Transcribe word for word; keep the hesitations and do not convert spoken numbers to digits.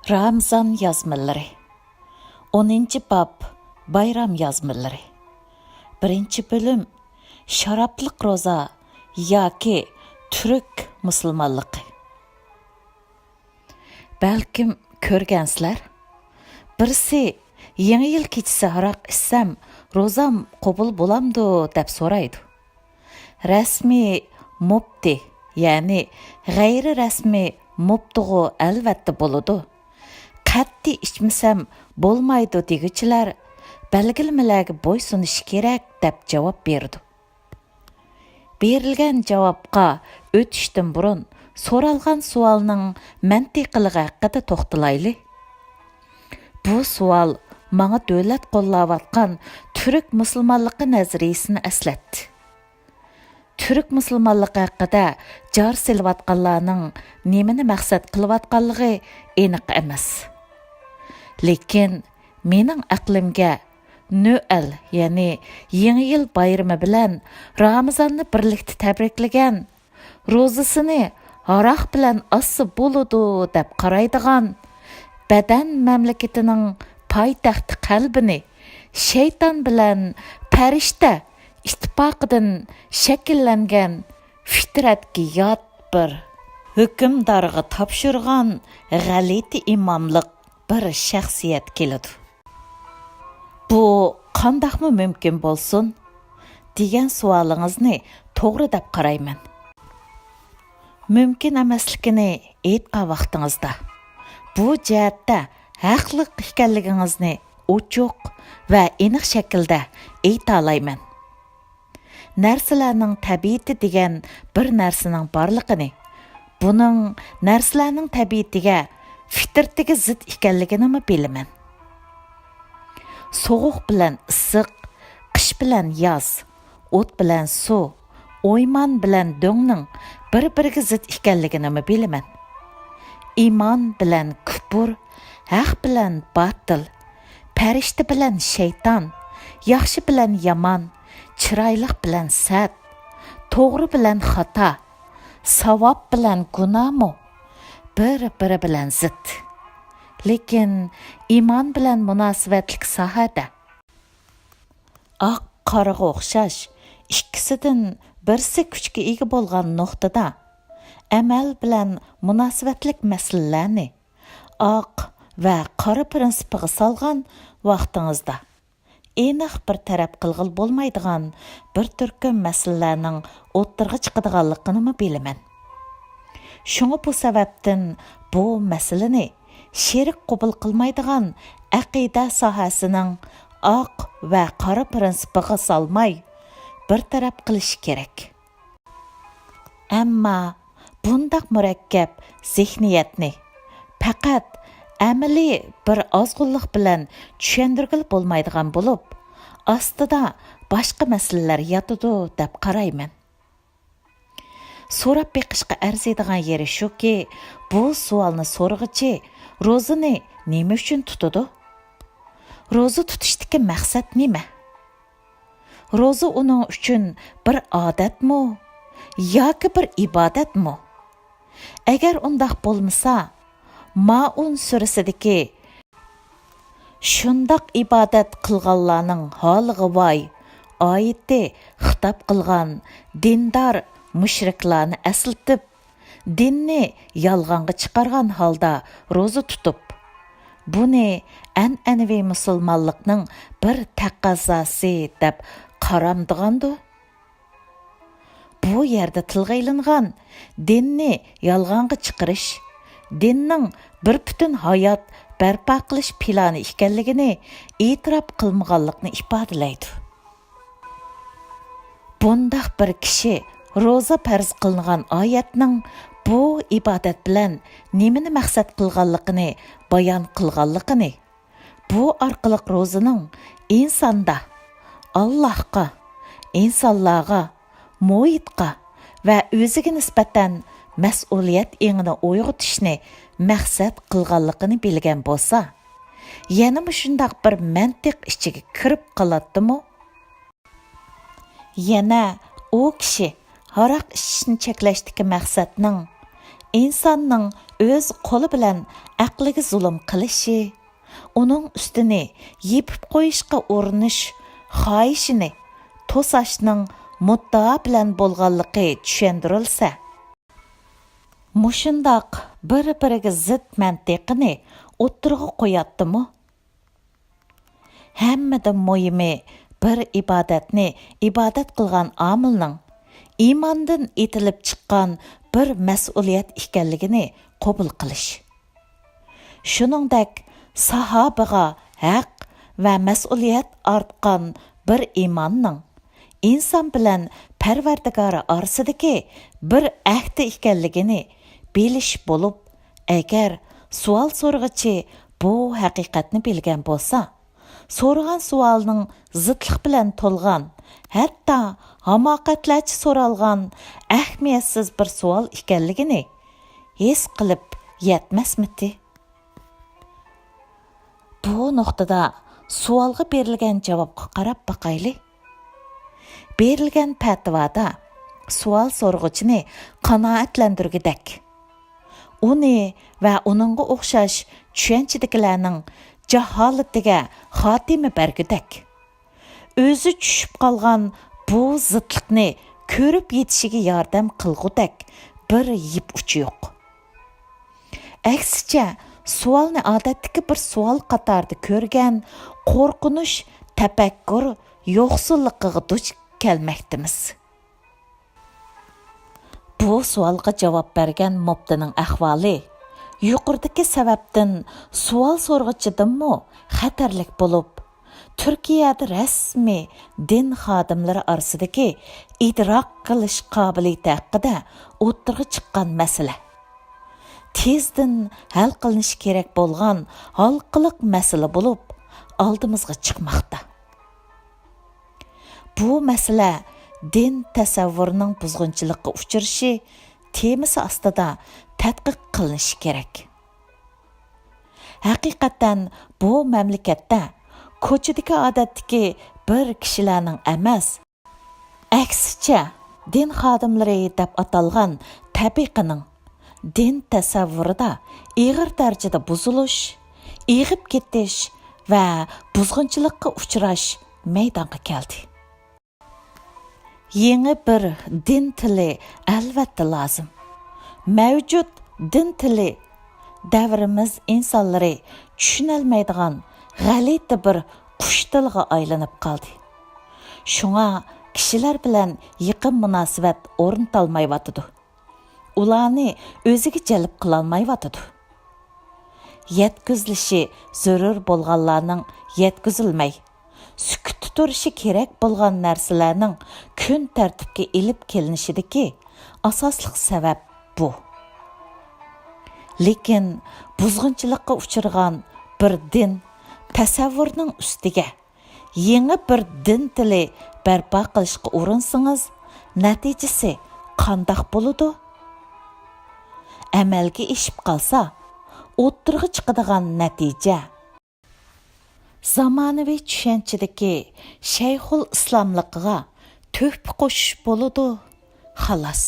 رامىزان يازمىلىرى. ئونىنچى باب، بايرام يازمىلىرى. بىرىنچى بۆلۈم، شارابلىق روزا ياكى تۈرك مۇسۇلمانلىقى. بەلكىم كۆرگەنسىلەر، بىرسى يېڭى يىل كېچىسى ھاراق ئىچسەم، روزام قوبۇل بولامدۇ دەپ سورايدۇ. رەسمىي مۇپتى، يەنى غەيرىي رەسمىي مۇپتىغۇ ئەلۋەتتە بولىدۇ. قەتئىي ئىچمىسەم بولمايدۇ دېگۈچىلەر بەلگىلىمىلەرگە بويسۇنۇشى كېرەك دەپ جاۋاب بېرىدۇ. بېرىلگەن جاۋابقا ئۆتۈشتىن بۇرۇن سورالغان سوئالنىڭ مەنتىقىلىقى ھەققىدە توختىلايلى. بۇ سوئال ماڭا دۆلەت قوللاۋاتقان تۈرك مۇسۇلمانلىقى نەزەرىيىسىنى ئەسلەتتى. تۈرك مۇسۇلمانلىقى ھەققىدە جار سېلىۋاتقانلارنىڭ نېمىنى مەقسەت قىلىۋاتقانلىقى ئېنىق ئەمەس. لېكىن مېنىڭ ئەقلىمگە نۆئەل، يەنى يېڭى يىل بايرىمى بىلەن رامىزاننى بىرلىكتە تەبرىكلىگەن، روزىسىنى ھاراق بىلەن ئاچسا بولىدۇ دەپ قارايدىغان، بەدەن مەملىكىتىنىڭ پايتەختى قەلبىنى شەيتان بىلەن پەرىشتە ئىتتىپاقىدىن شەكىللەنگەن، فىترەتكە يات بىر ھۆكۈمدارغا تاپشۇرغان غەلىتە ئىماملىق بىر شەخسىيەت كېلىدۇ. «بۇ قانداقمۇ مۇمكىن بولسۇن؟» دېگەن سوئالىڭىزنى توغرا دەپ قارايمەن. مۇمكىن ئەمەسلىكىنى ئېيتقان ۋاقتىڭىزدا، بۇ جەھەتتە ھەقلىق ئىكەنلىكىڭىزنى ئوچۇق ۋە ئېنىق شەكىلدە ئېيتالايمەن. نەرسىلەرنىڭ تەبىئىتى دېگەن بىر نەرسىنىڭ بارلىقىنى، بۇنىڭ نەرسىلەرنىڭ تەبىئىتىگە، فىترىتىگە زىت ئىكەنلىكىنىمۇ بىلىمەن. سوغۇق بىلەن ئىسسىق، قىش بىلەن ياز، ئوت بىلەن سۇ، ئويمان بىلەن دۆڭنىڭ بىر-بىرىگە زىت ئىكەنلىكىنىمۇ بىلىمەن. ئىمان بىلەن كۇپۇر، ھەق بىلەن باتىل، پەرىشتە بىلەن شەيتان، ياخشى بىلەن يامان، چىرايلىق بىلەن سەت، توغرا بىلەن خاتا، ساۋاب بىلەن گۇناھمۇ بىر-بىرى بىلەن زىت. لېكىن ئىمان بىلەن مۇناسىۋەتلىك ساھەدە، ئاق قارىغا ئوخشاش، ئىككىسىدىن بىرسى كۈچكە ئىگە بولغان نۇقتىدا، ئەمەل بىلەن مۇناسىۋەتلىك مەسىلىلەرنى ئاق ۋە قارا پىرىنسىپىغا سالغان ۋاقتىڭىزدا، ئېنىق بىر تەرەپ قىلغىلى بولمايدىغان بىر تۈركۈم مەسىلىلەرنىڭ ئوتتۇرىغا چىقىدىغانلىقىنىمۇ بىلىمەن. شۇڭا بۇ سەۋەبتىن بۇ مەسىلىنى شېرىك قوبۇل قىلمايدىغان ئەقىدە ساھەسىنىڭ ئاق ۋە قارا پىرىنسىپىغا سالماي، بىر تەرەپ قىلىشى كېرەك. ئەمما بۇنداق مۇرەككەپ زېھنىيەتنى پەقەت ئەمەلىي بىر ئازغۇنلۇق بىلەن چۈشەندۈرگىلى بولمايدىغان بولۇپ، ئاستىدا باشقا مەسىلىلەر ياتىدۇ دەپ قارايمەن. سوراپ بېقىشقا ئەرزىيدىغان يېرى شۇكى، بۇ سوئالنى سورىغۇچى روزىنى نېمە ئۈچۈن تۇتىدۇ؟ روزا تۇتۇشتىكى مەقسەت نېمە؟ روزا ئۇنىڭ ئۈچۈن بىر ئادەتمۇ ياكى بىر ئىبادەتمۇ؟ ئەگەر ئۇنداق بولمىسا، مائۇن سۈرىسىدىكى «شۇنداق ئىبادەت قىلغانلارنىڭ ھالىغا ۋاي» ئايىتى خىتاب قىلغان دىندار مۇشرىكلارنى ئەسلىتىپ، دىننى يالغانغا چىقارغان ھالدا روزا تۇتۇپ، بۇنى ئەنئەنىۋى مۇسۇلمانلىقنىڭ بىر تەقەززاسى دەپ قارامدىغاندۇ؟ بۇ يەردە تىلغا ئېلىنغان دىننى يالغانغا چىقىرىش، دىننىڭ بىر پۈتۈن ھايات بەرپا قىلىش پىلانى ئىكەنلىكىنى ئېتىراپ قىلمىغانلىقنى ئىپادىلەيدۇ. بۇنداق بىر كىشى روزا پەرز قىلىنغان ئايەتنىڭ بۇ ئىبادەت بىلەن نېمىنى مەقسەت قىلغانلىقىنى بايان قىلغانلىقىنى، بۇ ئارقىلىق روزىنىڭ ئىنساندا ئاللاھقا، ئىنسانلارغا، مۇھىتقا ۋە ئۆزىگە نىسبەتەن مەسئۇلىيەت ئېڭىنى ئويغىتىشنى مەقسەت قىلغانلىقىنى بىلگەن بولسا، يەنە مۇشۇنداق بىر مەنتىق ئىچىگە كىرىپ قالاتتىمۇ؟ يەنە ئۇ كىشى ھاراق ئىچىشنى چەكلەشتىكى مەقسەتنىڭ ئىنساننىڭ ئۆز قولى بىلەن ئەقلىگە زۇلۇم قىلىشى، ئۇنىڭ ئۈستىنى يېپىپ قويۇشقا ئۇرۇنۇش خاھىشىنى توساشنىڭ مۇددىئا بىلەن بولغانلىقى چۈشەندۈرۈلسە، مۇشۇنداق بىر-بىرىگە زىت مەنتىقىنى ئوتتۇرىغا قوياتتىمۇ؟ ھەممىدىن مۇھىمى، بىر ئىبادەتنى ئىبادەت قىلغان ئامىلنىڭ ئىماندىن ئېتىلىپ چىققان بىر مەسئۇلىيەت ئىكەنلىكىنى قوبۇل قىلىش. شۇنىڭدەك، ساھابىغا ھەق ۋە مەسئۇلىيەت ئارتقان بىر ئىماننىڭ ئىنسان بىلەن پەرۋەردىگارى ئارىسىدىكى بىر ئەھدى ئىكەنلىكىنى بىلىش بولۇپ، ئەگەر سوئال سورىغۇچى بۇ ھەقىقەتنى بىلگەن بولسا، سورىغان سوئالنىڭ زىتلىق بىلەن تولغان، ھەتتا ھاماقەتلەرچە سورالغان ئەھمىيەتسىز بىر سوئال ئىكەنلىكىنى ھېس قىلىپ يەتمەسمىتى؟ بۇ نۇقتىدا سوئالغا بېرىلگەن جاۋابقا قاراپ باقايلى. بېرىلگەن پەتىۋادا سوئال سورىغۇچىنى قانائەتلەندۈرگۈدەك، ئۇنى ۋە ئۇنىڭغا ئوخشاش چۈشەنچىدىكىلەرنىڭ جاھالىتىگە خاتىمە بەرگۈدەك، ئۆزى چۈشۈپ قالغان بۇ زىتلىقنى كۆرۈپ يېتىشىگە ياردەم قىلغۇدەك بىر يىپ ئۇچى يوق. ئەكسىچە، سوئالنى ئادەتتىكى بىر سوئال قاتارىدا كۆرگەن، قورقۇنچ تەپەككۇر يوقسۇللۇقىغا دۇچ كەلمەكتىمىز. بۇ سوئالغا جاۋاب بەرگەن مۇپتىنىڭ ئەھۋالى يۇقىرىدىكى سەۋەبتىن سوئال سورىغۇچىدىنمۇ خەتەرلىك بولۇپ، تۈركىيەدە رەسمىي دىن خادىملىرى ئارىسىدىكى ئىدراك قىلىش قابىلىيىتى ھەققىدە ئوتتۇرىغا چىققان مەسىلە. تېزدىن ھەل قىلىنىشى كېرەك بولغان ھالقىلىق مەسىلە بولۇپ، ئالدىمىزغا چىقماقتا. بۇ مەسىلە دىن تەسەۋۋۇرىنىڭ بۇزغۇنچىلىققا ئۇچرىشى تېمىسى ئاستىدا تەتقىق قىلىنىشى كېرەك. ھەقىقەتەن بۇ مەملىكەتتە كوچىدىكى ئادەتتىكى بىر كىشىلەرنىڭ ئەمەس، ئەكسىچە، دىن خادىملىرى دەپ ئاتالغان تەبىقىنىڭ دىن تەسەۋۋۇرىدا ئېغىر دەرىجىدە بۇزۇلۇش، ئېغىپ كېتىش ۋە بۇزغۇنچىلىققا ئۇچراش مەيدانغا كەلدى. يېڭى بىر دىن تىلى ئەلۋەتتە لازىم. مەۋجۇت دىن تىلى دەۋرىمىز ئىنسانلىرى چۈشىنەلمەيدىغان غەلىتە بىر قۇش تىلىغا ئايلىنىپ قالدى. شۇڭا كىشىلەر بىلەن يېقىن مۇناسىۋەت ئورنىتالمايۋاتىدۇ. ئۇلارنى ئۆزىگە جەلپ قىلالمايۋاتىدۇ. يەتكۈزۈلۈشى زۆرۈر بولغانلارنىڭ يەتكۈزۈلمەي، سۈكۈتتە تۇرۇشى كېرەك بولغان نەرسىلەرنىڭ كۈن تەرتىپكە ئېلىپ كېلىنىشىدىكى ئاساسلىق سەۋەب بۇ. لېكىن بۇزغۇنچىلىققا ئۇچرىغان بىر دىن تەسەۋۋۇرنىڭ ئۈستىگە يېڭى بىر دىن تىلى بەرپا قىلىشقا ئۇرۇنسىڭىز، نەتىجىسى قانداق بولىدۇ؟ ئەمەلگە ئېشىپ قالسا، ئوتتۇرىغا چىقىدىغان نەتىجە زامانىۋى چۈشەنچىدىكى شەيخۇل ئىسلاملىقىغا تۆھپە قوشۇش بولىدۇ، خالاس.